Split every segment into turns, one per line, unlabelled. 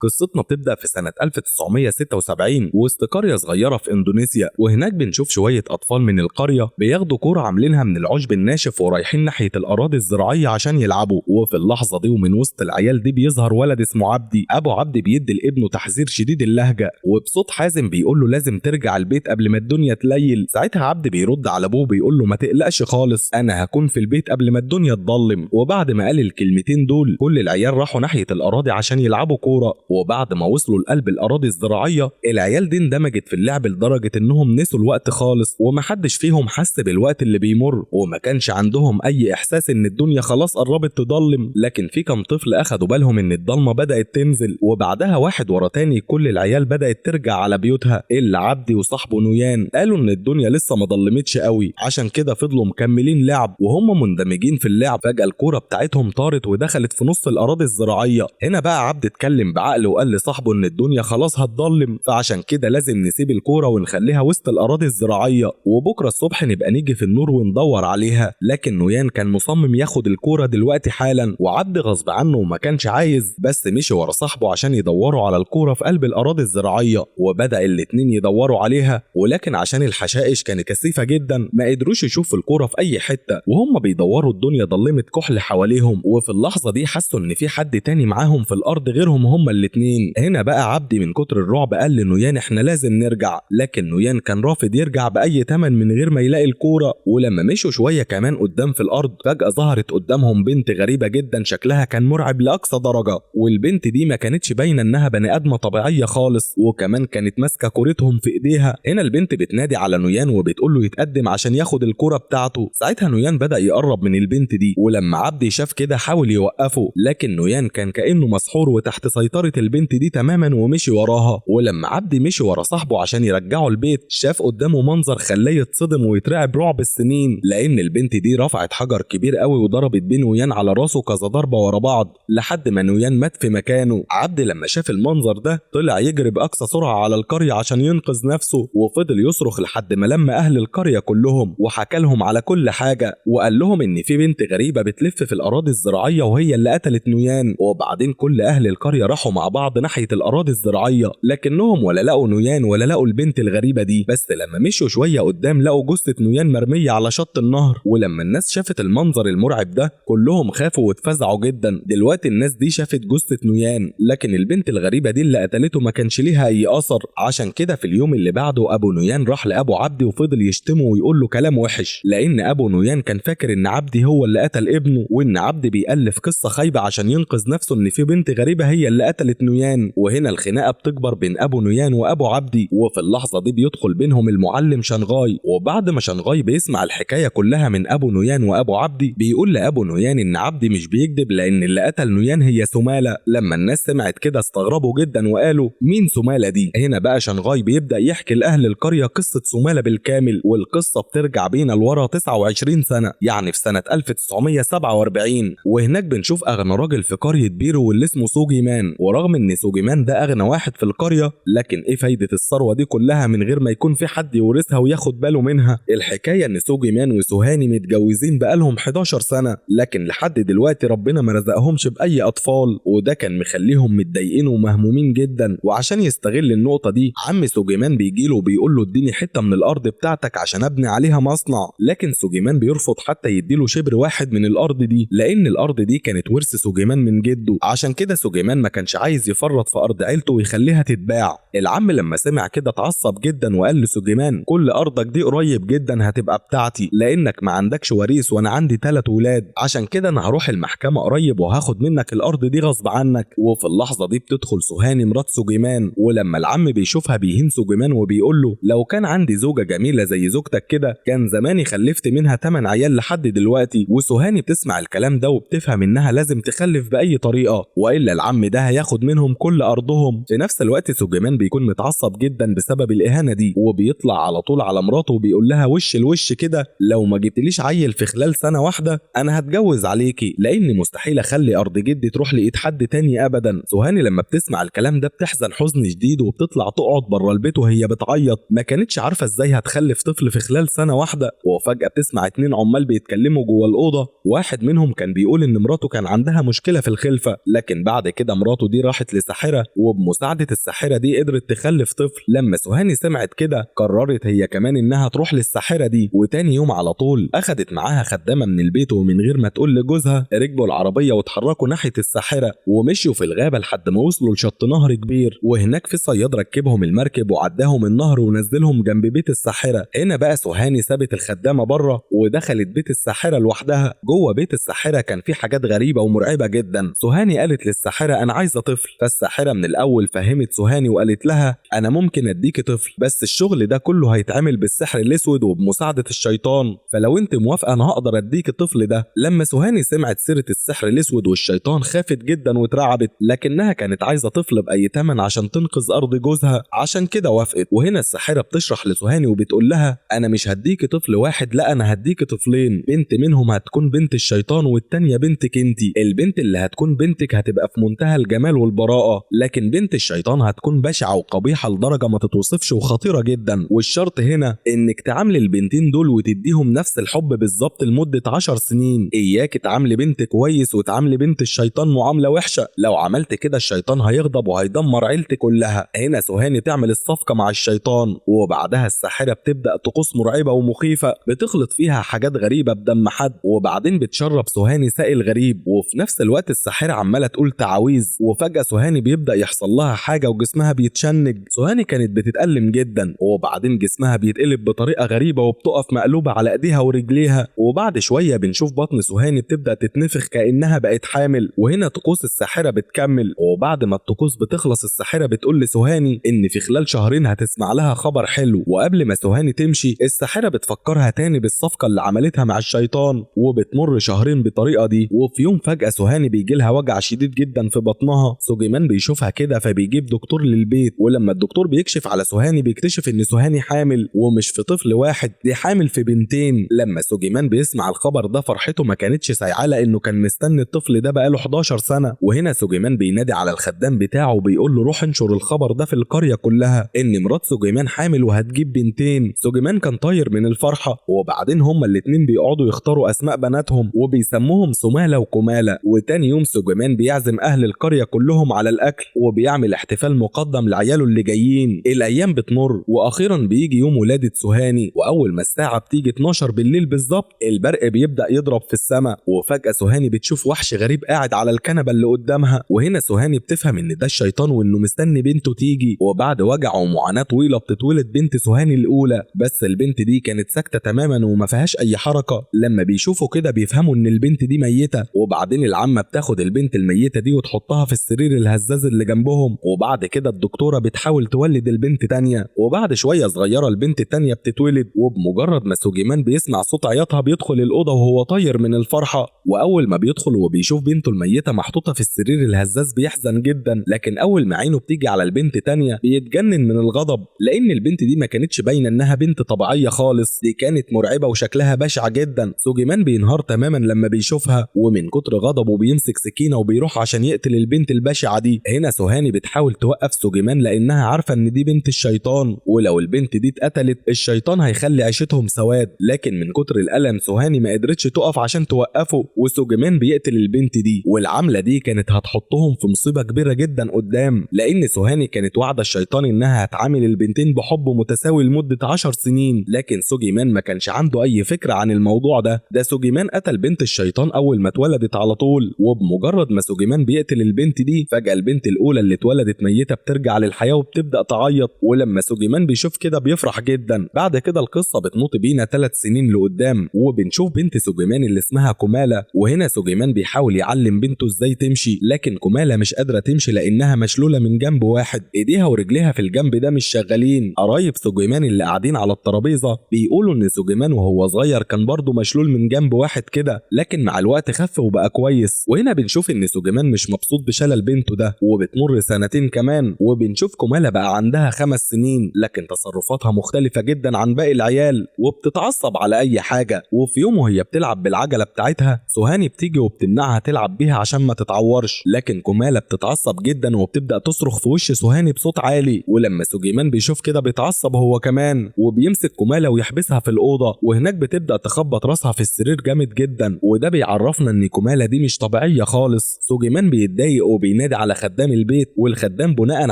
قصتنا بتبدأ في سنة 1976 وسط قرية صغيرة في إندونيسيا، وهناك بنشوف شوية أطفال من القرية بياخدوا كورة عاملينها من العشب الناشف ورايحين ناحية الأراضي الزراعية عشان يلعبوا. وفي اللحظة دي ومن وسط العيال دي بيظهر ولد اسمه عبدي. أبو عبدي بيدي لابنه تحذير شديد اللهجة وبصوت حازم بيقول له لازم ترجع البيت قبل ما الدنيا تليل. ساعتها عبدي بيرد على أبوه بيقول له ما تقلقش خالص، أنا هكون في البيت قبل ما الدنيا تضلم. وبعد ما قال الكلمتين دول كل العيال راحوا ناحية الأراضي عشان يلعبوا كورة. وبعد ما وصلوا لقلب الأراضي الزراعية العيال دي اندمجت في اللعب لدرجة إنهم نسوا الوقت خالص، ومحدش فيهم حس بالوقت اللي بيمر، وما كانش عندهم أي إحساس إن الدنيا خلاص قربت تضلم. لكن في كام طفل أخدوا بالهم إن الضلمة بدأت تنزل، وبعدها واحد ورا تاني كل العيال بدأت ترجع على بيوتها إلا عبدي وصاحبه نويان. قالوا إن الدنيا لسه ما ضلمتش قوي، عشان كده فضلوا مكملين لعب وهم مندمجين في اللعب. فجأة الكورة بتاعتهم طارت ودخلت في نص الأراضي الزراعية. هنا بقى عبد اتكلم بعقله وقال لصاحبه إن الدنيا خلاص هتضلم، فعشان كده لازم نسيب الكورة ونخليها وسط الأراضي الزراعية، وبكرة الصبح نبقى نيجي في النور وندور عليها. لكن نويان كان مصمم ياخد الكورة دلوقتي حالا، وعبد غصب عنه وما كانش عايز، بس مشي ورا صاحبه عشان يدوروا على الكورة في قلب الأراضي الزراعية. وبدأ الاتنين يدوروا عليها، ولكن عشان الحشائش كانت كثيفة جدا ما قدروش يشوفوا الكورة في أي حتة. وهم بيدوروا الدنيا ضلمت كحل حواليهم، وفي اللحظة دي حسوا إن في حد تاني معاهم في الأرض غيرهم هما الاتنين. هنا بقى عبدي من كتر الرعب قال لنويان احنا لازم نرجع، لكن نويان كان رافض يرجع بأي تمن من غير ما يلاقي الكورة. ولما مشوا شوية كمان قدام في الأرض فجأة ظهرت قدامهم بنت غريبة جدا شكلها كان مرعب لأقصى درجة، والبنت دي ما كانتش باينة إنها بني آدمة طبيعية خالص، وكمان كانت ماسكة كورتهم في إيديها. هنا البنت بتنادي على نويان وبتقول له يتقدم عشان ياخد الكورة بتاعته. ساعتها نويان بدأ يقرب من البنت دي، ولما عبدي شاف كده حاول يوقفه، لكن نويان كان كأنه مسحور وتحت سيطرة البنت دي تماما ومشي وراها. ولما عبدي مشي ورا صاحبه عشان يرجعه البيت شاف قدامه منظر خلاه يتصدم ويترعب رعب السنين، لأن البنت دي رفعت حجر كبير قوي وضربت بيه نويان على راسه كذا ضربة ورا بعض لحد ما نويان مات في مكانه. عبدي لما شاف المنظر ده طلع يجري بأقصى سرعة على القرية عشان ينقذ نفسه، وفضل يصرخ لحد ما لم أهل القرية كلهم وحكى لهم على كل حاجة، وقال لهم إن في بنت غريبة بتلف في الأراضي الزراعية وهي اللي قتلت نويان. وبعدين كل أهل القرية راحوا مع بعض ناحية الأراضي الزراعية، لكنهم ولا لقوا نويان ولا لقوا البنت الغريبة دي. بس لما مشوا شوية قدام لقوا جثة نويان مرمية على شط النهر، ولما الناس شافت المنظر المرعب ده كلهم خافوا واتفزعوا جدا. دلوقتي الناس دي شافت جثة نويان، لكن البنت الغريبة دي اللي قتلته ما كانش ليها أي أثر. عشان كده في اليوم اللي بعده أبو نويان راح لأبو عبدي وفضل يشتمه ويقول له كلام وحش، لأن أبو نويان كان فاكر إن عبدي هو اللي قتل ابنه، وإن عبدي بيألف قصة خايبة عشان ينقذ نفسه إن في بنت غريبة هي اللي قتلت نويان. وهنا الخناقة بتكبر بين أبو نويان وأبو عبدي، وفي اللحظة دي بيدخل بينهم المعلم شنغاي. وبعد ما شنغاي بيسمع الحكاية كلها من أبو نويان وأبو عبدي بيقول لأبو نويان إن عبدي مش بيكذب، لأن اللي قتل نويان هي سمالة. لما الناس سمعت كده استغربوا جدا وقالوا مين سمالة دي؟ هنا بقى شنغاي بيبدأ يحكي لأهل القرية قصة سمالة بالكامل، والقصة بترجع بينا لورا 29 سنة، يعني في سنة 1947. وهناك بنشوف أغنى راجل في قرية بيرو واللي اسمه سوجيمان. ورغم إن سوجيمان ده أغنى واحد في القرية، لكن إيه فايدة الثروة دي كلها من غير ما يكون في حد يورثها وياخد باله منها؟ الحكاية إن سوجيمان وسوهاني متجوزين بقالهم 11 سنة، لكن لحد دلوقتي ربنا ما رزقهمش بأي أطفال، وده كان مخليهم متضايقين ومهمومين جدا. وعشان يستغل النقطة دي عم سوجيمان بيجيله وبيقول له اديني حتة من الأرض بتاعتك عشان أبني عليها مصنع، لكن سوجيمان بيرفض حتى يديله شبر واحد من الأرض دي، لأن الأرض دي كانت ورث سوجيمان من جده. عشان كده سوجيمان ما كانش عايز يفرط في أرض عيلته ويخليها تتباع. العم لما سمع كده اتعصب جدا وقال لسوجيمان كل أرضك دي قريب جدا هتبقى بتاعتي، لأنك ما عندكش وريث وأنا عندي 3 ولاد، عشان كده أنا هروح المحكمة قريب وهاخد منك الأرض دي غصب عنك. وفي اللحظة دي بتدخل سوهاني مرات سوجيمان، ولما العم بيشوفها بيهين سوجيمان وبيقول له لو كان عندي زوجة جميلة زي زوجتك كده كان زماني خلفت منها 8 عيال لحد دلوقتي. وسوهاني بتسمع الكلام ده وبتفهم انها لازم تخلف بأي طريقة، والا العم ده هياخد منهم كل ارضهم. في نفس الوقت سوجيمان بيكون متعصب جدا بسبب الاهانة دي، وبيطلع على طول على مراته وبيقول لها وش الوش كده لو ما جبتليش عيل في خلال سنة واحدة انا هتجوز عليكي، لان مستحيل اخلي ارض جدي تروح لايد حد تاني ابدا. سوهاني لما بتسمع الكلام ده بتحزن حزن شديد وبتطلع تقعد بره البيت وهي بتعيط، ما كانتش عارفه ازاي هتخلف طفل في خلال سنة واحدة. وفجاة بتسمع 2 عمال بيتكلموا جوه الاوضة، واحد منهم كان بيقول ان مراته كان عندها مشكلة في الخلفة، لكن بعد كده مراته دي راحت لساحره وبمساعده الساحرة دي قدرت تخلف طفل. لما سوهاني سمعت كده قررت هي كمان انها تروح للساحره دي، وتاني يوم على طول اخدت معاها خدامه من البيت ومن غير ما تقول لجوزها ركبوا العربية واتحركوا ناحية الساحرة ومشيوا في الغابة لحد ما وصلوا لشط نهر كبير، وهناك في صياد ركبهم المركب وعداهم النهر ونزلهم جنب بيت الساحرة. هنا بقى سوهاني سابت الخدامة بره ودخلت بيت الساحرة لوحدها. جوه بيت الساحرة كان في حاجات غريبة ومرعبه جدا. سوهاني قالت للساحره انا عايزه طفل، فالساحره من الاول فهمت سوهاني وقالت لها انا ممكن اديكي طفل بس الشغل ده كله هيتعمل بالسحر الاسود وبمساعده الشيطان، فلو انت موافقة انا هقدر اديك الطفل ده. لما سوهاني سمعت سيره السحر الاسود والشيطان خافت جدا واترعبت، لكنها كانت عايزه طفل باي ثمن عشان تنقذ ارض جوزها، عشان كده وافقت. وهنا الساحرة بتشرح لسوهاني وبتقول لها انا مش هديكي طفل واحد، لا انا هديكي طفلين، بنت منهم هتكون بنت الشيطان والتانية بنتك انتي. البنت اللي هتكون بنتك هتبقى في منتهى الجمال والبراءة، لكن بنت الشيطان هتكون بشعة وقبيحه لدرجة ما تتوصفش وخطيرة جدا. والشرط هنا انك تعاملي البنتين دول وتديهم نفس الحب بالظبط لمدة 10 سنين، اياك تعاملي بنت كويس وتعاملي بنت الشيطان معاملة وحشة، لو عملت كده الشيطان هيغضب وهيدمر عيلتك كلها. هنا سوهاني تعمل الصفقة مع الشيطان، وبعدها الساحرة بتبدا طقوس مرعبة ومخيفه بتخلط فيها حاجات غريبة بدم حد، وبعدين بتشرب سوهاني سائل غريب، وفي نفس الوقت الساحرة عماله تقول تعاويذ، وفجاة سوهاني بيبدا يحصل لها حاجة وجسمها بيتشنج. سوهاني كانت بتتألم جدا، وبعدين جسمها بيتقلب بطريقة غريبة وبتقف مقلوبة على ايديها ورجليها، وبعد شوية بنشوف بطن سوهاني بتبدا تتنفخ كانها بقت حامل. وهنا طقوس الساحرة بتكمل، وبعد ما الطقوس بتخلص الساحرة بتقول لسوهاني ان في خلال شهرين هتسمع لها خبر حلو. وقبل ما سوهاني تمشي الساحرة بتفكرها تاني بالصفقه اللي عملتها مع الشيطان، وبتمر شهرين بالطريقة دي. وفي يوم فجاة سوهاني بيجي لها وجع شديد جدا في بطنها. سوجيمان بيشوفها كده فبيجيب دكتور للبيت، ولما الدكتور بيكشف على سوهاني بيكتشف ان سوهاني حامل، ومش في طفل واحد، دي حامل في بنتين. لما سوجيمان بيسمع الخبر ده فرحته ما كانتش سايعه لانه كان مستني الطفل ده بقاله 11 سنة. وهنا سوجيمان بينادي على الخدام بتاعه وبيقول له روح انشر الخبر ده في القرية كلها ان مرات سوجيمان حامل وهتجيب بنتين. سوجيمان كان طاير من الفرحة، وبعدين هما الاتنين بيقعدوا يختاروا اسماء بناتهم وبيسموهم سماله وكماله. وتاني يوم سوجيمان بيعزم اهل القرية كلهم على الاكل وبيعمل احتفال مقدم لعياله اللي جايين. الايام بتمر واخيرا بيجي يوم ولاده سوهاني، واول ما الساعة بتيجي 12 بالليل بالظبط البرق بيبدا يضرب في السماء، وفجاة سوهاني بتشوف وحش غريب قاعد على الكنبة اللي قدامها. وهنا سوهاني بتفهم ان ده الشيطان وانه مستني بنته تيجي. وبعد وجع ومعاناة طويلة بتتولد بنت سوهاني الاولى، بس البنت دي كانت ساكته تماما وما فيهاش اي حركة. لما بيشوفوا كده بيفهموا ان البنت دي ميته، وبعدين العمه بتاخد البنت الميتة دي وتحطها في السرير الهزاز اللي جنبهم، وبعد كده الدكتورة بتحاول تولد البنت تانية. وبعد شوية صغيرة البنت التانية بتتولد، وبمجرد ما سوجيمان بيسمع صوت عياطها بيدخل الاوضة وهو طاير من الفرحة. واول ما بيدخل وبيشوف بنته الميتة محطوطة في السرير الهزاز بيحزن جدا، لكن اول ما عينه بتيجي على البنت تانية بيتجنن من الغضب، لان البنت دي ما كانتش باينة انها بنت طبيعية خالص، دي كانت مرعبة وشكلها بشع جدا. سوجيمان بينهار تماما لما بيشوفها، ومن كتر غضبه بيمسك سكينة وبيروح عشان يقتل البنت البشعة دي. هنا سوهاني بتحاول توقف سوجيمان لانها عارفه ان دي بنت الشيطان، ولو البنت دي اتقتلت الشيطان هيخلي عيشتهم سواد، لكن من كتر الالم سوهاني ما قدرتش تقف عشان توقفه، وسوجيمان بيقتل البنت دي. والعمله دي كانت هتحطهم في مصيبة كبيرة جدا قدام، لان سوهاني كانت وعده الشيطان انها هتعامل البنتين بحب متساوي لمدة 10 سنين، لكن سوجيمان ما كانش عنده اي فكرة عن الموضوع ده. ده سوجيمان قتل بنت الشيطان اول ما اتولدت على طول، وبمجرد ما سوجيمان بيقتل البنت دي فجاة البنت الاولى اللي اتولدت ميته بترجع للحياة وبتبدا تعيط. ولما سوجيمان بيشوف كده بيفرح جدا. بعد كده القصة بتنط بينا 3 سنين لقدام، وبنشوف بنت سوجيمان اللي اسمها كومالا. وهنا سوجيمان بيحاول يعلم بنته ازاي تمشي، لكن كومالا مش قادرة تمشي لانها مشلوله من جنب واحد، ايديها ورجليها في الجنب ده مش شغالين. قرايب سوجيمان اللي قاعدين على الترابيزة بيقولوا ان سوجيمان وهو صغير كان برضه مشلول من جنب واحد كده، لكن مع الوقت خف وبقى كويس. وهنا بنشوف ان سوجيمان مش مبسوط بشلل بنته ده. وبتمر سنتين كمان وبنشوف كومالا بقى عندها 5 سنين، لكن تصرفاتها مختلفة جدا عن باقي العيال وبتتعصب على اي حاجة. وفي يوم وهي بتلعب بالعجله بتاعتها سوهاني بتيجي وبتمنعها تلعب بيها عشان ما تتعورش، لكن كومالا بتتعصب جدا وبتبدا تصرخ في وش سوهاني بصوت عالي. ولما سوجيمان بيشوف كده بيتعصب هو كمان وبيمسك كومالا ويحبسها في الاوضة، وهناك بتبدا تخبط راسها في السرير جامد جدا، وده بيعرفنا ان كومالا دي مش طبيعية خالص. سوجيمان بيتضايق وبينادي بينادي على خدام البيت، والخدام بناء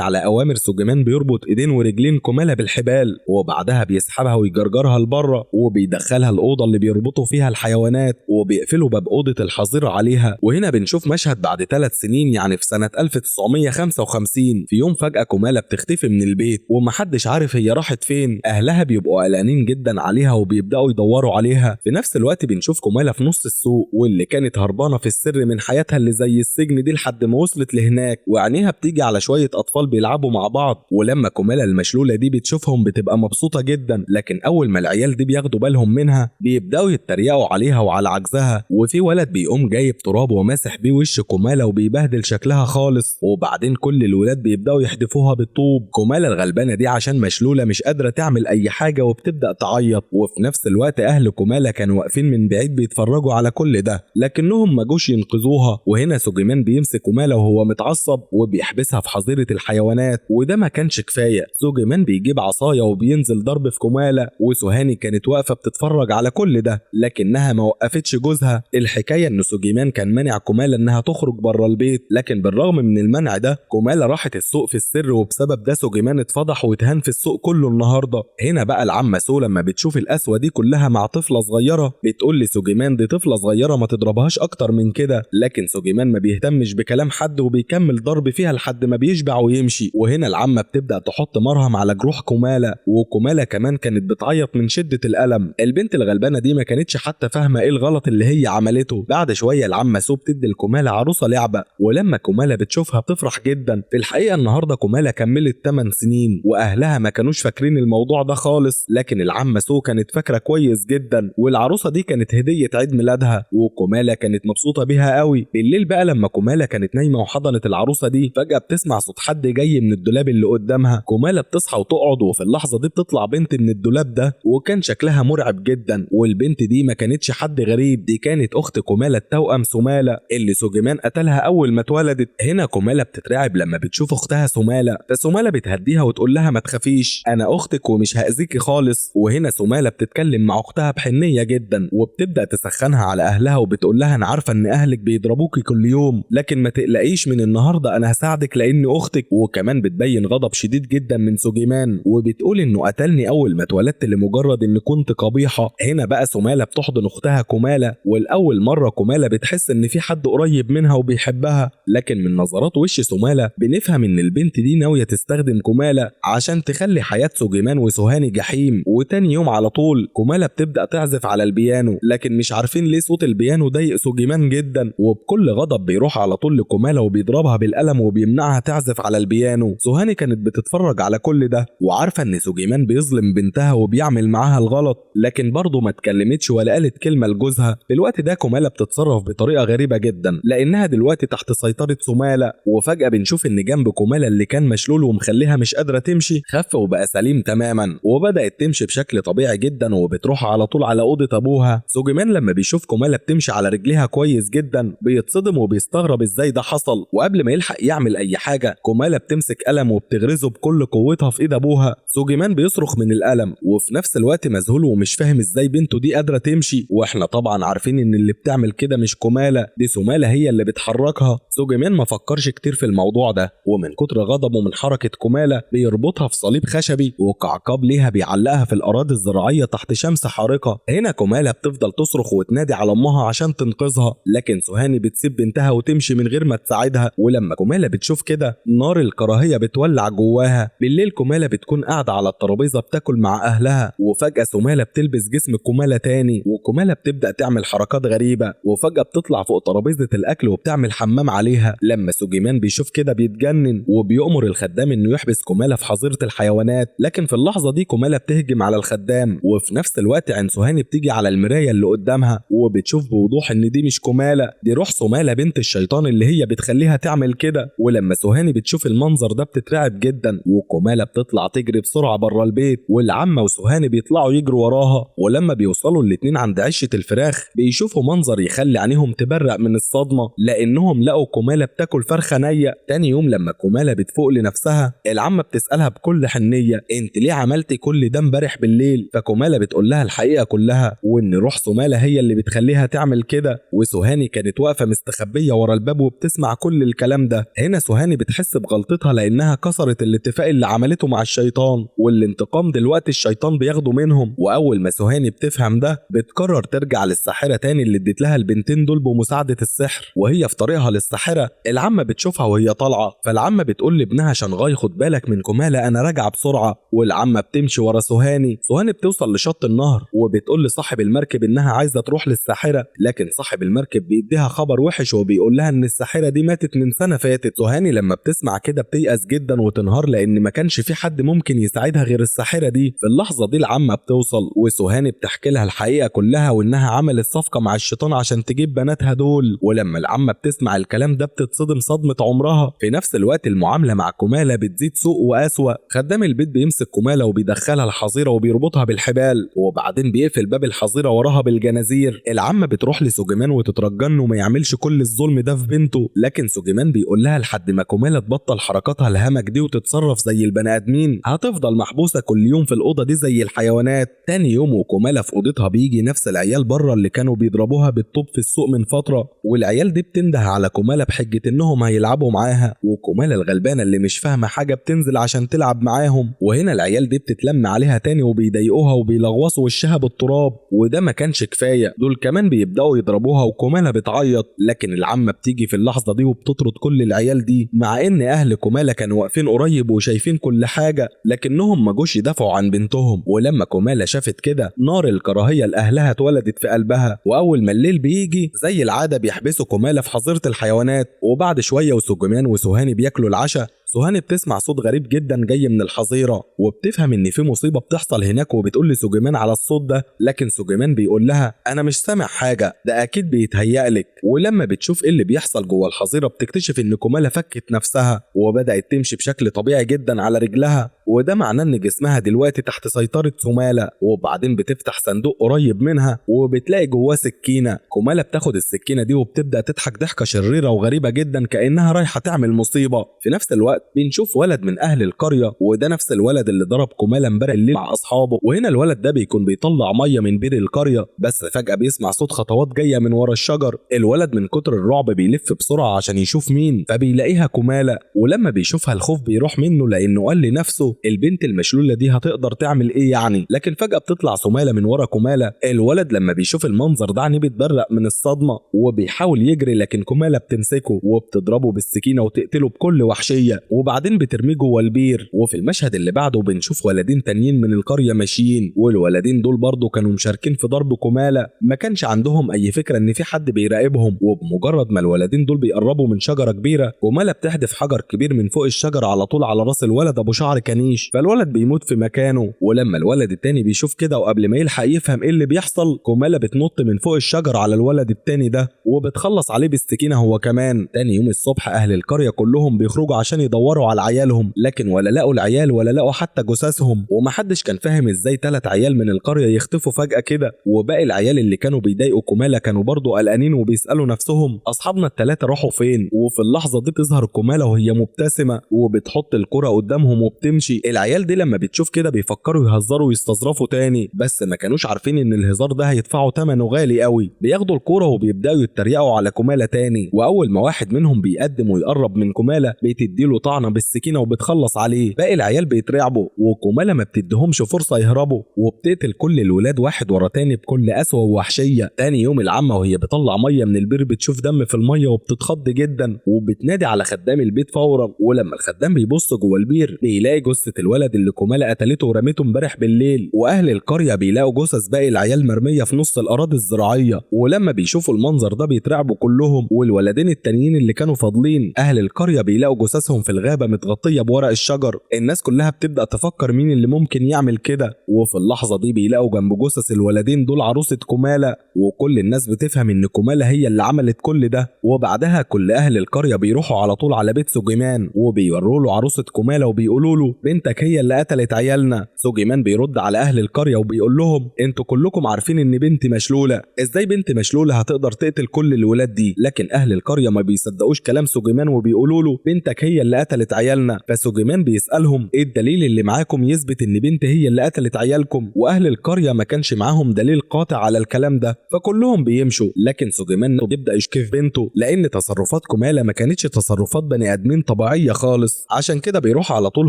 على اوامر سوجيمان بيربط ايدين ورجلين كومالا بالحبال، وبعدها بيسحبها ويجرجرها لبره وبيدخلها الاوضة اللي بيربطوا فيها الحيوانات، وبيقفلوا باب اوضة الحظيرة عليها. وهنا بنشوف مشهد بعد 3 سنين، يعني في سنة 1955، في يوم فجاة كومالا بتختفي من البيت ومحدش عارف هي راحت فين. اهلها بيبقوا قلقانين جدا عليها وبيبداوا يدوروا عليها. في نفس الوقت بنشوف كومالا في نص السوق، واللي كانت هربانه في السر من حياتها اللي زي السجن دي لحد ما وصلت لهناك، وعينيها بتيجي على شوية اطفال بيلعبوا مع بعض. ولما كومالا المشلوله دي بتشوفهم بتبقى مبسوطة جدا، لكن اول ما العيال دي بياخدوا بالهم منها بيبداوا يتريقوا عليها وعلى عجزها. وفي ولد بيقوم جايب تراب وماسح بيه وش كومالا وبيبهدل شكلها خالص، وبعدين كل الولاد بيبداوا يحدفوها بالطوب. كومالا الغلبانه دي عشان مشلوله مش قادرة تعمل اي حاجة وبتبدا تعيط. وفي نفس الوقت اهل كومالا كانوا واقفين من بعيد بيتفرجوا على كل ده، لكنهم ما جوش ينقذوها. وهنا سوجيمان بيمسك كومالا وهو متعصب وبيحبسها في حظيرة الحيوانات، وده ما كانش كفاية. سوجيمان بيجيب عصاية وبينزل ضرب في كومالا، وسوهاني كانت واقفة بتتفرج على كل ده لكنها ما وقفتش جوزها. الحكاية ان سوجيمان كان مانع كومالا انها تخرج بره البيت، لكن بالرغم من المنع ده كومالا راحت السوق في السر، وبسبب ده سوجيمان اتفضح واتهان في السوق كله النهارده. هنا بقى العمه سو لما بتشوف القسوة دي كلها مع طفله صغيرة بتقول لسوجيمان دي طفله صغيرة ما تضربهاش اكتر من كده، لكن سوجيمان ما بيهتمش بكلام حد وبيكمل ضرب فيها لحد ما بيشبع ويمشي. وهنا العمه بتبدا تحط مرهم على جروح كومالا، وكومالا كمان كانت بتعيط من شده الالم. البنت الغلبانه دي ما كانتش حتى فاهمه ايه الغلط اللي هي عملته. بعد شوية العمه سو بتدي لكومالا عروسه لعبه، ولما كومالا بتشوفها بتفرح جدا. في الحقيقة النهارده كومالا كملت 8 سنين، واهلها ما كانوش فاكرين الموضوع ده خالص، لكن العمه سو كانت فاكره كويس جدا، والعروسه دي كانت هديه عيد ميلادها، وكومالا كانت مبسوطة بيها قوي. بالليل بقى لما كومالا كانت نايمة وحضنت العروسة دي، فجاة بتسمع صوت حد جاي من الدولاب اللي قدامها. كومالا بتصحى وتقعد، وفي اللحظة دي بتطلع بنت من الدولاب ده، وكان شكلها مرعب جدا. والبنت دي ما كانتش حد غريب، دي كانت اخت كومالا التوأم سومالا اللي سوجيمان قتلها اول ما اتولدت. هنا كومالا بتترعب لما بتشوف اختها سومالا، فسومالا بتهديها وتقول لها ما تخافيش انا اختك ومش هاذيكي خالص. وهنا سومالا بتتكلم مع اختها بحنيه جدا، وبتبدا تسخنها على اهلها وبتقول لها انا عارفه ان اهلك بيضربوكي كل يوم، لكن ما تقلقيش من النهارده انا هساعدك لاني اختك. وكمان بتبين غضب شديد جدا من سوجيمان وبتقول انه قتلني اول ما اتولدت لمجرد ان كنت قبيحة. هنا بقى سومالا بتحضن اختها كومالا، والاول مرة كومالا بتحس ان في حد قريب منها وبيحبها، لكن من نظرات وش سومالا بنفهم ان البنت دي ناوية تستخدم كومالا عشان تخلي حياة سوجيمان وسوهاني جحيم. وتاني يوم على طول كومالا بتبدا تعزف على البيانو، لكن مش عارفين ليه صوت البيانو ضايق سوجيمان جدا، وبكل غضب بيروح على طول لكومالا وبيضربها بالقلم وبيمنعها تعزف على البيانو. سوهاني كانت بتتفرج على كل ده وعارفه ان سوجيمان بيظلم بنتها وبيعمل معاها الغلط، لكن برضه ما اتكلمتش ولا قالت كلمة لجوزها. في الوقت ده كومالا بتتصرف بطريقة غريبة جدا لانها دلوقتي تحت سيطرة سومالا، وفجاة بنشوف ان جنب كومالا اللي كان مشلول ومخليها مش قادرة تمشي خف وبقى سليم تماما، وبدات تمشي بشكل طبيعي جدا وبتروح على طول على اوضة ابوها. سوجيمان لما بيشوف كومالا بتمشي على رجليها كويس جدا بيتصدم وبيستغرب ازاي ده حصل، وقبل ما يلحق يعمل اي حاجة كومالا بتمسك قلم وبتغرزه بكل قوتها في ايد ابوها. سوجيمان بيصرخ من الالم وفي نفس الوقت مذهول ومش فاهم ازاي بنته دي قادرة تمشي، واحنا طبعا عارفين ان اللي بتعمل كده مش كومالا، دي سومالا هي اللي بتحركها. سوجيمان ما فكرش كتير في الموضوع ده، ومن كتر غضبه من حركة كومالا بيربطها في صليب خشبي وكعقاب ليها بيعلقها في الاراضي الزراعية تحت شمس حارقه. هنا كومالا بتفضل تصرخ وتنادي على امها عشان تنقذها، لكن سوهاني بتسيب بنتها وتمشي من غير ما تساعدها. ولما كومالا بتشوف كده نار الكراهية بتولع جواها. بالليل كومالا بتكون قاعدة على الترابيزة بتاكل مع اهلها، وفجاة سومالا بتلبس جسم كومالا تاني، وكومالا بتبدا تعمل حركات غريبة، وفجاة بتطلع فوق ترابيزة الاكل وبتعمل حمام عليها. لما سوجيمان بيشوف كده بيتجنن وبيؤمر الخدام انه يحبس كومالا في حظيرة الحيوانات، لكن في اللحظة دي كومالا بتهجم على الخدام، وفي نفس الوقت عين سوهاني بتيجي على المراية اللي قدامها وبتشوف بوضوح ان دي مش كومالا، دي روح سومالا بنت الشيطان اللي هي بتخليها تعمل كده. ولما سوهاني بتشوف المنظر ده بتترعب جدا، وكومالا بتطلع تجري بسرعة بره البيت، والعمة وسوهاني بيطلعوا يجروا وراها. ولما بيوصلوا الاتنين عند عشه الفراخ بيشوفوا منظر يخلي عينيهم تبرق من الصدمة، لانهم لقوا كومالا بتاكل فرخة نيه. تاني يوم لما كومالا بتفوق لنفسها العمه بتسالها بكل حنيه انت ليه عملتي كل ده امبارح بالليل؟ فكومالا بتقول لها الحقيقة كلها، وان روح سومالا هي اللي بتخليها تعمل كده. وسوهاني كانت واقفة مستخبيه ورا الباب وبتسمع كل كل الكلام ده. هنا سوهاني بتحس بغلطتها لانها كسرت الاتفاق اللي عملته مع الشيطان، والانتقام دلوقتي الشيطان بياخده منهم. واول ما سوهاني بتفهم ده بتقرر ترجع للساحره تاني اللي اديت لها البنتين دول بمساعدة السحر. وهي في طريقها للساحره العمه بتشوفها وهي طالعه، فالعمه بتقول لابنها شنغاي خد بالك من كماله انا راجعه بسرعة. والعمة بتمشي ورا سوهاني. سوهاني بتوصل لشط النهر وبتقول لصاحب المركب انها عايزه تروح للساحره، لكن صاحب المركب بيديها خبر وحش وبيقول لها ان الساحرة دي ماتت من سنة فاتت. سوهاني لما بتسمع كده بتيأس جدا وتنهار لان ما كانش في حد ممكن يساعدها غير الساحرة دي. في اللحظة دي العمه بتوصل وسوهاني بتحكي لها الحقيقة كلها وانها عملت صفقة مع الشيطان عشان تجيب بناتها دول. ولما العمه بتسمع الكلام ده بتتصدم صدمة عمرها. في نفس الوقت المعاملة مع كماله بتزيد سوء واسوأ. خدام البيت بيمسك كماله وبيدخلها الحظيرة وبيربطها بالحبال، وبعدين بيقفل باب الحظيرة وراها بالجنازير. العمه بتروح لسوجيمان وتترجى انه ما يعملش كل الظلم ده في بنته، لكن سوجيمان بيقول لها لحد ما كماله تبطل حركاتها الهمج دي وتتصرف زي البني ادمين هتفضل محبوسة كل يوم في الاوضة دي زي الحيوانات. تاني يوم وكماله في اوضتها بيجي نفس العيال بره اللي كانوا بيضربوها بالطوب في السوق من فترة، والعيال دي بتنده على كماله بحجة انهم هيلعبوا معاها، وكماله الغلبانه اللي مش فاهمه حاجة بتنزل عشان تلعب معاهم. وهنا العيال دي بتتلم عليها تاني وبيضايقوها وبيلغوصوا وشها بالتراب، وده ما كانش كفاية، دول كمان بيبداوا يضربوها وكماله بتعيط. لكن العمه بتيجي في اللحظة دي وبتطرد كل العيال دي، مع ان اهل كماله كانوا واقفين قريب وشايفين كل حاجة لكنهم ما جوش يدافعوا عن بنتهم. ولما كماله شافت كده نار الكراهية لاهلها اتولدت في قلبها. واول ما الليل بيجي زي العادة بيحبسوا كماله في حظيرة الحيوانات. وبعد شوية وسوجيمان وسوهاني بياكلوا العشاء، سوهاني بتسمع صوت غريب جدا جاي من الحظيرة وبتفهم ان في مصيبة بتحصل هناك، وبتقول لسوجيمان على الصوت ده، لكن سوجيمان بيقول لها انا مش سامع حاجة، ده اكيد بيتهيألك. ولما بتشوف ايه اللي بيحصل جوه الحظيرة بتكتشف ان كماله فكت نفسها وبدات تمشي بشكل طبيعي جدا على رجلها، وده معناه ان جسمها دلوقتي تحت سيطرة سماله. وبعدين بتفتح صندوق قريب منها وبتلاقي جواه سكينة. كماله بتاخد السكينة دي وبتبدا تضحك ضحكه شريرة وغريبة جدا كانها رايحة تعمل مصيبة. في نفس الوقت بنشوف ولد من اهل القرية، وده نفس الولد اللي ضرب كماله امبارح الليل مع اصحابه. وهنا الولد ده بيكون بيطلع مية من بير القرية، بس فجاة بيسمع صوت خطوات جاية من ورا الشجر. الولد من كتر الرعب بيلف بسرعة عشان يشوف مين، فبيلاقيها كماله. ولما بيشوفها الخوف بيروح منه لانه قال لنفسه البنت المشلوله دي هتقدر تعمل ايه يعني. لكن فجاة بتطلع سماله من ورا كماله. الولد لما بيشوف المنظر ده عينيه بتبرق من الصدمة وبيحاول يجري، لكن كماله بتمسكه وبتضربه بالسكينة وتقتله بكل وحشية، وبعدين بترميه جوه البير. وفي المشهد اللي بعده بنشوف ولدين تانيين من القرية ماشيين، والولدين دول برضه كانوا مشاركين في ضرب كماله، ما كانش عندهم اي فكرة ان في حد بيراقبهم. وبمجرد ما الولدين دول بيقربوا من شجرة كبيرة، كماله بتحدف حجر كبير من فوق الشجرة على طول على راس الولد ابو شعر كنيش، فالولد بيموت في مكانه. ولما الولد التاني بيشوف كده وقبل ما يلحق يفهم ايه اللي بيحصل، كماله بتنط من فوق الشجرة على الولد التاني ده وبتخلص عليه بالسكينة هو كمان. تاني يوم الصبح اهل القرية كلهم بيخرجوا عشان يدوروا على عيالهم، لكن ولا لقوا العيال ولا لقوا حتى جثثهم، ومحدش كان فاهم ازاي 3 عيال من القرية يختفوا فجاة كده. وباقي العيال اللي كانوا بيضايقوا كماله كانوا برضه قلقانين وبيسالوا نفسهم اصحابنا الثلاثة راحوا فين. وفي اللحظة دي بتظهر كماله وهي مبتسمة وبتحط الكره قدامهم وبتمشي. العيال دي لما بتشوف كده بيفكروا يهزروا ويستظرفوا تاني، بس ما كانوش عارفين ان الهزار ده هيدفعوا ثمنه غالي قوي. بياخدوا الكورة وبيبداوا يتريقوا على كماله تاني، واول ما واحد منهم بيقدم ويقرب من كماله بتديله طعنه بالسكينة وبتخلص عليه. باقي العيال بيترعبوا وكماله ما بتديهمش فرصة يهربوا، وبتقتل كل الولاد واحد ورا تاني بكل قسوة ووحشيه. تاني يوم العمه وهي بتطلع مية من البير بتشوف دم في المية وبتتخض جدا، وبتنادي على خدام البيت فورا. ولما الخدام بيبص جوه البير بيلاقي جثة الولد اللي كماله قتلته ورمته امبارح بالليل. واهل القرية بيلاقوا جثث باقي العيال مرمية في نص الاراضي الزراعية، ولما بيشوفوا المنظر ده بيترعبوا كلهم. والولدين التانيين اللي كانوا فاضلين اهل القرية بيلاقوا جثثهم في الغابة متغطيه بورق الشجر. الناس كلها بتبدا تفكر مين اللي ممكن يعمل كده، وفي اللحظة دي بيلاقوا جنب جثث الولدين دول عروسه كماله، وكل الناس بتفهم ان كماله هي اللي عملت كل ده. وبعدها كل اهل القرية بيروحوا على طول على بيت سوجيمان وبيوروا له عروسه كماله وبيقولوا له بنتك هي اللي قتلت عيالنا. سوجيمان بيرد على اهل القرية وبيقول لهم انتوا كلكم عارفين ان بنتي مشلوله، ازاي بنت مشلوله هتقدر تقتل كل الولاد دي؟ لكن اهل القرية ما بيصدقوش كلام سوجيمان وبيقولوا له بنتك هي اللي قتلت قتلت عيالنا. فسوجيمان بيسالهم ايه الدليل اللي معاكم يثبت ان بنت هي اللي قتلت عيالكم؟ واهل القرية ما كانش معاهم دليل قاطع على الكلام ده، فكلهم بيمشوا. لكن سوجيمان بيبدا يشك في بنته لان تصرفات كماله ما كانتش تصرفات بني ادمين طبيعية خالص، عشان كده بيروح على طول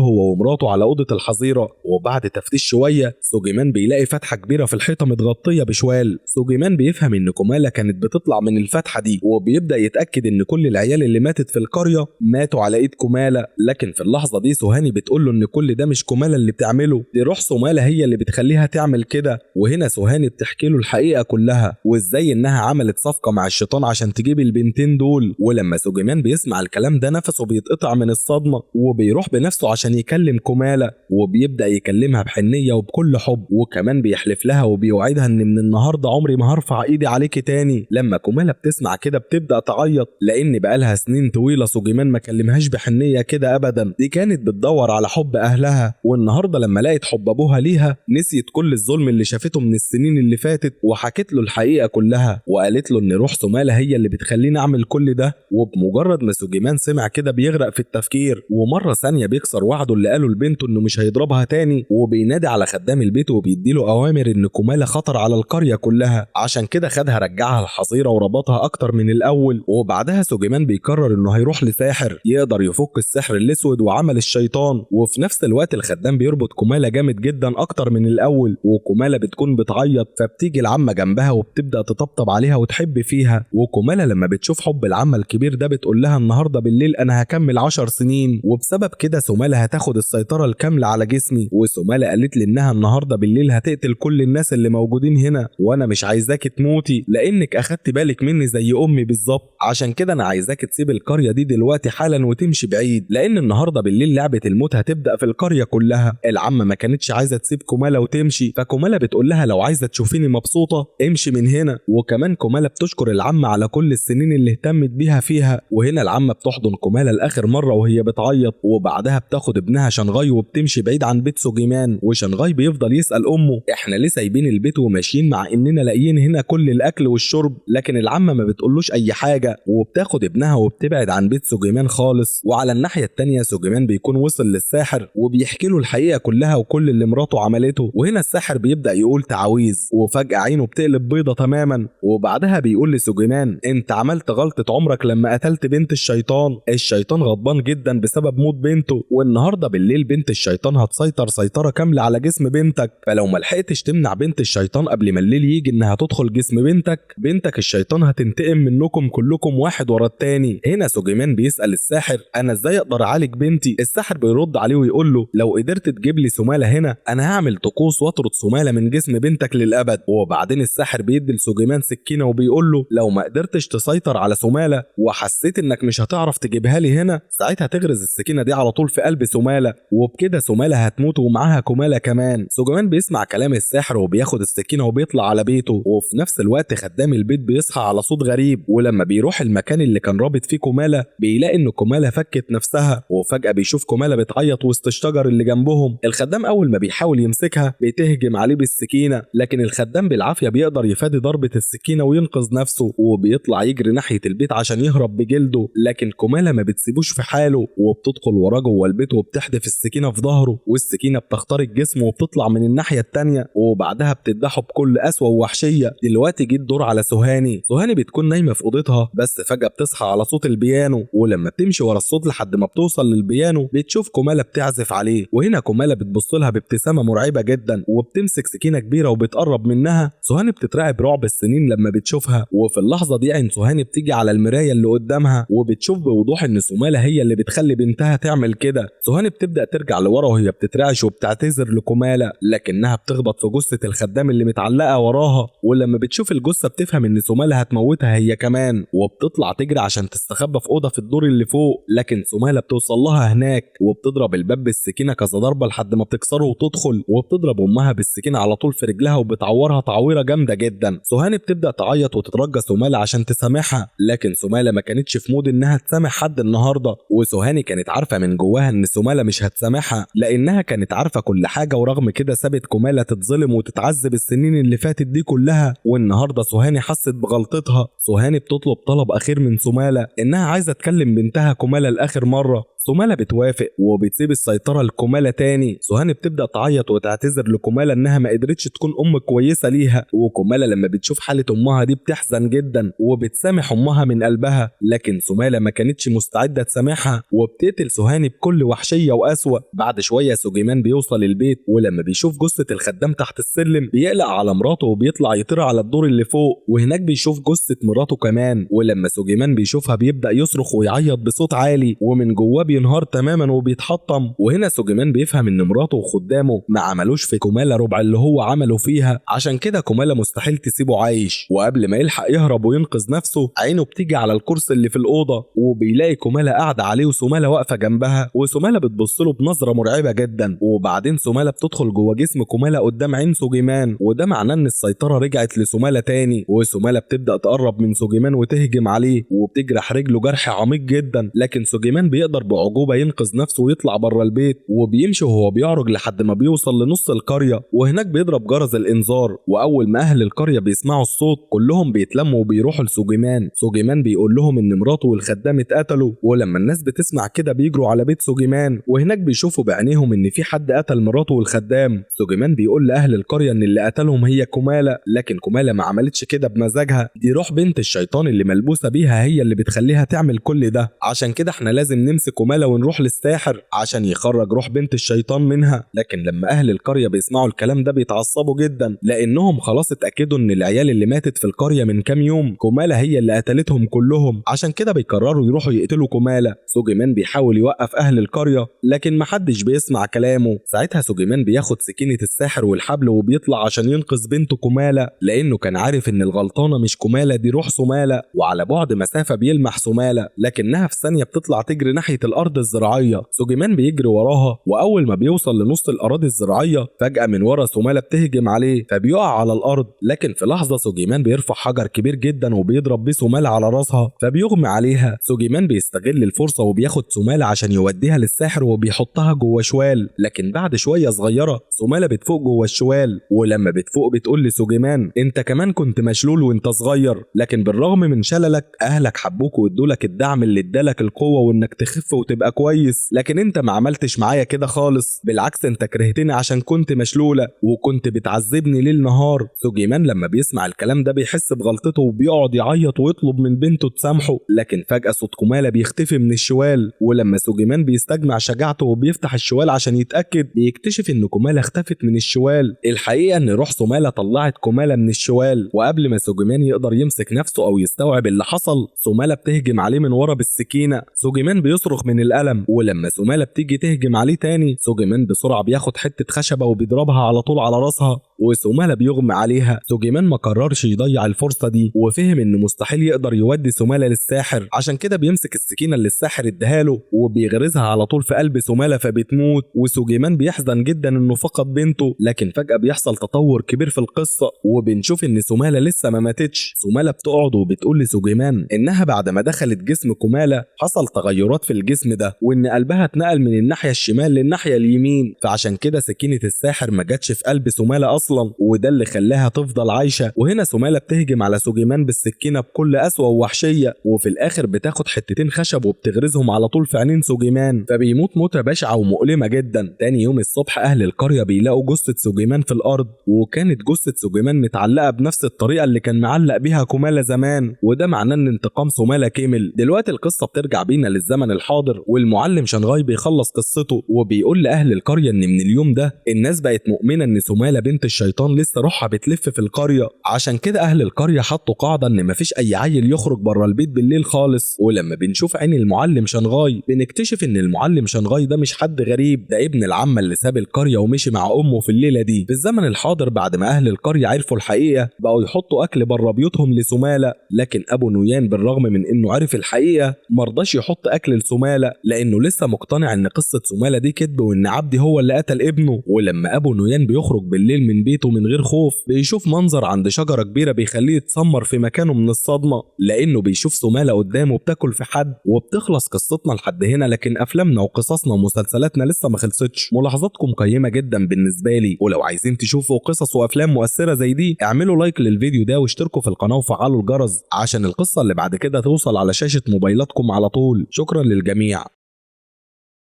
هو ومراته على اوضة الحظيرة. وبعد تفتيش شوية سوجيمان بيلاقي فتحه كبيرة في الحيطة متغطيه بشوال. سوجيمان بيفهم ان كماله كانت بتطلع من الفتحة دي، وبيبدا يتاكد ان كل العيال اللي ماتت في القرية ماتوا على ايد كماله. لكن في اللحظة دي سوهاني بتقول له ان كل ده مش كماله اللي بتعمله، دي روح سوماله هي اللي بتخليها تعمل كده. وهنا سوهاني بتحكي له الحقيقة كلها وازاي انها عملت صفقة مع الشيطان عشان تجيب البنتين دول. ولما سوجيمان بيسمع الكلام ده نفسه بيتقطع من الصدمة، وبيروح بنفسه عشان يكلم كماله، وبيبدا يكلمها بحنيه وبكل حب، وكمان بيحلف لها وبيوعدها ان من النهارده عمري ما هرفع ايدي عليكي تاني. لما كماله بتسمع كده بتبدا تعيط لان بقالها سنين طويلة سوجيمان ما كلمهاش بحنيه كده ابدا، دي كانت بتدور على حب اهلها، والنهارده لما لقت حب ابوها ليها نسيت كل الظلم اللي شافته من السنين اللي فاتت، وحكت له الحقيقة كلها وقالت له ان روح سوماله هي اللي بتخليني اعمل كل ده. وبمجرد ما سوجيمان سمع كده بيغرق في التفكير، ومرة ثانية بيكسر وعده اللي قاله لبنته انه مش هيضربها تاني، وبينادي على خدام البيت وبيديله اوامر ان كماله خطر على القرية كلها، عشان كده خدها رجعها الحظيرة وربطها اكتر من الاول. وبعدها سوجيمان بيقرر انه هيروح لساحر يقدر يفك السحر الاسود وعمل الشيطان، وفي نفس الوقت الخدام بيربط كماله جامد جدا اكتر من الاول، وكماله بتكون بتعيط، فبتيجي العمه جنبها وبتبدا تطبطب عليها وتحب فيها. وكماله لما بتشوف حب العمه الكبير ده بتقول لها النهارده بالليل انا هكمل 10 سنين، وبسبب كده سوماله هتاخد السيطرة الكاملة على جسمي. وسوماله قالت لي انها النهارده بالليل هتقتل كل الناس اللي موجودين هنا، وانا مش عايزاك تموتي لانك اخدت بالك مني زي امي بالظبط، عشان كده انا عايزاك تسيب القرية دي دلوقتي حالا وتمشي بعيد، لان النهارده بالليل لعبه الموت هتبدا في القرية كلها. العمه ما كانتش عايزه تسيب كماله وتمشي، فكماله بتقول لها لو عايزه تشوفيني مبسوطة امشي من هنا. وكمان كماله بتشكر العمه على كل السنين اللي اهتمت بيها فيها. وهنا العمه بتحضن كماله لاخر مرة وهي بتعيط، وبعدها بتاخد ابنها شنغاي وبتمشي بعيد عن بيت سوجيمان. وشنغاي بيفضل يسال امه احنا ليه سايبين البيت وماشيين مع اننا لاقيين هنا كل الاكل والشرب، لكن العمه ما بتقولوش اي حاجة، وبتاخد ابنها وبتبعد عن بيت سوجيمان خالص. وعلى الناحية الثانية سوجيمان بيكون وصل للساحر وبيحكي له الحقيقة كلها وكل اللي مراته عملته. وهنا الساحر بيبدا يقول تعاويذ، وفجاة عينه بتقلب بيضة تماما، وبعدها بيقول لسوجيمان انت عملت غلطه عمرك لما قتلت بنت الشيطان، الشيطان غضبان جدا بسبب موت بنته، والنهارده بالليل بنت الشيطان هتسيطر سيطرة كاملة على جسم بنتك، فلو ما لحقتش تمنع بنت الشيطان قبل ما الليل يجي انها تدخل جسم بنتك، بنتك الشيطان هتنتقم منكم كلكم واحد ورا التاني. هنا سوجيمان بيسأل الساحر انا ازاي اقدر اعالج بنتي؟ الساحر بيرد عليه ويقول له لو قدرت تجيب لي سوماله هنا انا هعمل طقوس واطرد سوماله من جسم بنتك للابد. وبعدين الساحر بيدي لسوجيمان سكينة وبيقول له لو ما قدرتش تسيطر على سوماله وحسيت انك مش هتعرف تجيبها لي هنا، ساعتها تغرز السكينة دي على طول في قلب سوماله، وبكده سوماله هتموت ومعاها كماله كمان. سوجيمان بيسمع كلام الساحر وبياخد السكينة وبيطلع على بيته. وفي نفس الوقت خدام البيت بيصحى على صوت غريب، ولما بيروح المكان اللي كان رابط فيه كماله بيلاقي ان كماله فكت نفسها، وفجأة بيشوف كماله بتعيط وسط الشجر اللي جنبهم. الخدام اول ما بيحاول يمسكها بتهجم عليه بالسكينة، لكن الخدام بالعافية بيقدر يفادي ضربه السكينة وينقذ نفسه، وبيطلع يجري ناحية البيت عشان يهرب بجلده، لكن كماله ما بتسيبوش في حاله وبتدخل وراه جوه البيت وبتحدف السكينة في ظهره، والسكينة بتخترق جسمه وبتطلع من الناحية الثانية، وبعدها بتذبحه بكل قسوة ووحشيه. دلوقتي جه الدور على سوهاني. سوهاني بتكون نايمة في اوضتها، بس فجاة بتصحى على صوت البيانو، ولما بتمشي ورا الصوت لحد ما بتوصل للبيانو بتشوف كماله بتعزف عليه. وهنا كماله بتبص لها بابتسامة مرعبة جدا وبتمسك سكينة كبيرة وبتقرب منها. سوهاني بتترعب رعب السنين لما بتشوفها، وفي اللحظة دي عين سوهاني بتيجي على المراية اللي قدامها وبتشوف بوضوح ان سوماله هي اللي بتخلي بنتها تعمل كده. سوهاني بتبدا ترجع لورا وهي بتترعش وبتعتذر لكماله، لكنها بتخبط في جثة الخدام اللي متعلقه وراها، ولما بتشوف الجثة بتفهم ان سوماله هتموتها هي كمان، وبتطلع تجري عشان تستخبى في اوضة في الدور اللي فوق، لكن سوماله بتوصل لها هناك وبتضرب الباب بالسكينة كذا ضربه لحد ما بتكسره وتدخل، وبتضرب امها بالسكينة على طول في رجلها وبتعورها تعويره جامدة جدا. سوهاني بتبدا تعيط وتترجى سوماله عشان تسامحها، لكن سوماله ما كانتش في mood انها تسامح حد النهارده، وسوهاني كانت عارفه من جواها ان سوماله مش هتسامحها لانها كانت عارفه كل حاجة، ورغم كده سابت كماله تتظلم وتتعذب السنين اللي فاتت دي كلها. والنهارده سوهاني حست بغلطتها. سوهاني بتطلب طلب اخير من سوماله انها عايزه تكلم بنتها كماله لاخر مرة. سومالا بتوافق وبتسيب السيطرة لكومالا تاني. سوهاني بتبدا تعيط وتعتذر لكومالا انها ما قدرتش تكون ام كويسة ليها، وكومالا لما بتشوف حاله امها دي بتحزن جدا وبتسامح امها من قلبها، لكن سومالا ما كانتش مستعدة تسامحها وبتقتل سوهاني بكل وحشية وقسوه. بعد شوية سوجيمان بيوصل البيت، ولما بيشوف جثة الخدام تحت السلم بيقلق على مراته وبيطلع يطير على الدور اللي فوق، وهناك بيشوف جثة مراته كمان. ولما سوجيمان بيشوفها بيبدا يصرخ ويعيط بصوت عالي ومن جواه بينهار تماما وبيتحطم. وهنا سوجيمان بيفهم ان مراته وخدامه ما عملوش في كومالا ربع اللي هو عمله فيها، عشان كده كومالا مستحيل تسيبه عايش. وقبل ما يلحق يهرب وينقذ نفسه عينه بتيجي على الكرسي اللي في الاوضة، وبيلاقي كومالا قاعدة عليه وسومالا واقفة جنبها، وسومالا بتبص له بنظره مرعبة جدا. وبعدين سومالا بتدخل جوه جسم كومالا قدام عين سوجيمان، وده معناه ان السيطرة رجعت لسومالا تاني. وسومالا بتبدا تقرب من سوجيمان وتهجم عليه وبتجرح رجله جرح عميق جدا، لكن سوجيمان بيقدر بعجوبه ينقذ نفسه ويطلع بره البيت، وبيمشي وهو بيعرج لحد ما بيوصل لنص القرية، وهناك بيضرب جرس الانذار. واول ما اهل القرية بيسمعوا الصوت كلهم بيتلموا وبيروحوا لسوجيمان. سوجيمان بيقول لهم ان مراته والخدام اتقتلوا، ولما الناس بتسمع كده بيجروا على بيت سوجيمان، وهناك بيشوفوا بعينيهم ان في حد قتل مراته والخدام. سوجيمان بيقول لاهل القرية ان اللي قتلهم هي كومالا، لكن كومالا ما عملتش كده بمزاجها، دي روح بنت الشيطان اللي ملبوسه بيها هي اللي بتخليها تعمل كل ده، عشان كده احنا لازم نمسك كومالا ونروح للساحر عشان يخرج روح بنت الشيطان منها. لكن لما اهل القرية بيسمعوا الكلام ده بيتعصبوا جدا، لانهم خلاص اتاكدوا ان العيال اللي ماتت في القرية من كام يوم كومالا هي اللي قتلتهم كلهم، عشان كده بيقرروا يروحوا يقتلوا كومالا. سوجيمان بيحاول يوقف اهل القرية لكن محدش بيسمع كلامه. ساعتها سوجيمان بياخد سكينة الساحر والحبل وبيطلع عشان ينقذ بنته كومالا، لانه كان عارف ان الغلطانه مش كومالا دي روح سومالا. وعلى بعد مسافة بيلمح سومالا، لكنها في ثانية بتطلع تجري ناحية الارض الزراعية. سوجيمان بيجري وراها، واول ما بيوصل لنص الاراضي الزراعية فجاة من ورا سومالا بتهجم عليه فبيقع على الارض، لكن في لحظة سوجيمان بيرفع حجر كبير جدا وبيضرب بيه سومالا على راسها فبيغمى عليها. سوجيمان بيستغل الفرصة وبياخد سومالا عشان يوديها للساحر وبيحطها جوه شوال، لكن بعد شوية صغيرة سومالا بتفوق جوه الشوال، ولما بتفوق بتقول لسوجيمان انت كمان كنت مشلول وانت صغير، لكن بالرغم من شللك اهلك حبوك وادولك الدعم اللي ادالك القوة وانك تخف وتبقى كويس، لكن انت ما عملتش معايا كده خالص، بالعكس انت كرهتني عشان كنت مشلوله وكنت بتعذبني ليل نهار. سوجيمان لما بيسمع الكلام ده بيحس بغلطته وبيقعد يعيط ويطلب من بنته تسامحه، لكن فجأة صوت كومالا بيختفي من الشوال. ولما سوجيمان بيستجمع شجاعته وبيفتح الشوال عشان يتأكد بيكتشف ان كومالا اختفت من الشوال. الحقيقة ان روح سومالا طلعت كومالا من الشوال، وقبل ما سوجيمان يقدر يمسك نفسه او يستوعب اللي حصل سومالا بتهجم عليه من ورا بالسكينة. سوجيمان بيصرخ من الألم، ولما سومالا بتيجي تهجم عليه تاني سوجيمان بسرعة بياخد حتة خشبة وبيضربها على طول على راسها وسومالا بيغمى عليها. سوجيمان ما قررش يضيع الفرصة دي وفهم انه مستحيل يقدر يودي سومالا للساحر، عشان كده بيمسك السكينة اللي الساحر اداها له وبيغرزها على طول في قلب سومالا فبتموت. وسوجيمان بيحزن جدا انه فقد بنته، لكن فجأة بيحصل تطور كبير في القصة وبنشوف ان سومالا لسه ما ماتتش. سومالا بتقعد وبتقول لسوجيمان انها بعد ما دخلت جسم كومالا حصل تغيرات في الجسم ده، وان قلبها اتنقل من الناحية الشمال للناحية اليمين، فعشان كده سكينة الساحر ما جاتش في قلب سومالا اصلا، وده اللي خلاها تفضل عايشة. وهنا سومالا بتهجم على سوجيمان بالسكينة بكل قسوة ووحشية، وفي الاخر بتاخد حتتين خشب وبتغرزهم على طول في عينين سوجيمان فبيموت موتة بشعة ومؤلمة جدا. تاني يوم الصبح اهل القرية بيلاقوا جثة سوجيمان في الارض، وكانت جثة سوجيمان متعلقة بنفس الطريقة اللي كان معلق بيها كومالا زمان، وده معناه ان انتقام سومالا كمل. دلوقتي القصة بترجع بينا للزمن الحاضر، والمعلم شنغاي بيخلص قصته وبيقول لاهل القرية ان من اليوم ده الناس بقت مؤمنة ان سومالا بنت الشيطان لسه روحها بتلف في القرية، عشان كده اهل القرية حطوا قاعدة ان مفيش اي عيل يخرج بره البيت بالليل خالص. ولما بنشوف عين المعلم شنغاي بنكتشف ان المعلم شنغاي ده مش حد غريب، ده ابن العمة اللي ساب القرية ومشي مع امه في الليلة دي. في الزمن الحاضر بعد ما اهل القرية عرفوا الحقيقة بقوا يحطوا اكل بره بيوتهم لسومالا، لكن ابو نويان بالرغم من انه عرف الحقيقة مرضاش يحط اكل لسومالا لانه لسه مقتنع ان قصة سومالا دي كذب وان عبدي هو اللي قتل ابنه. ولما ابو نويان بيخرج بالليل من بيته من غير خوف بيشوف منظر عند شجرة كبيرة بيخليه يتسمر في مكانه من الصدمة، لانه بيشوف سومالا قدامه بتاكل في حد. وبتخلص قصتنا لحد هنا، لكن افلامنا وقصصنا ومسلسلاتنا لسه ما خلصتش. ملاحظاتكم قيمة جدا بالنسبة لي، ولو عايزين تشوفوا قصص وافلام مؤثرة زي دي اعملوا like للفيديو ده واشتركوا في القناة وفعلوا الجرس عشان القصة اللي بعد كده توصل على شاشة موبايلاتكم على طول. شكرا للجميع.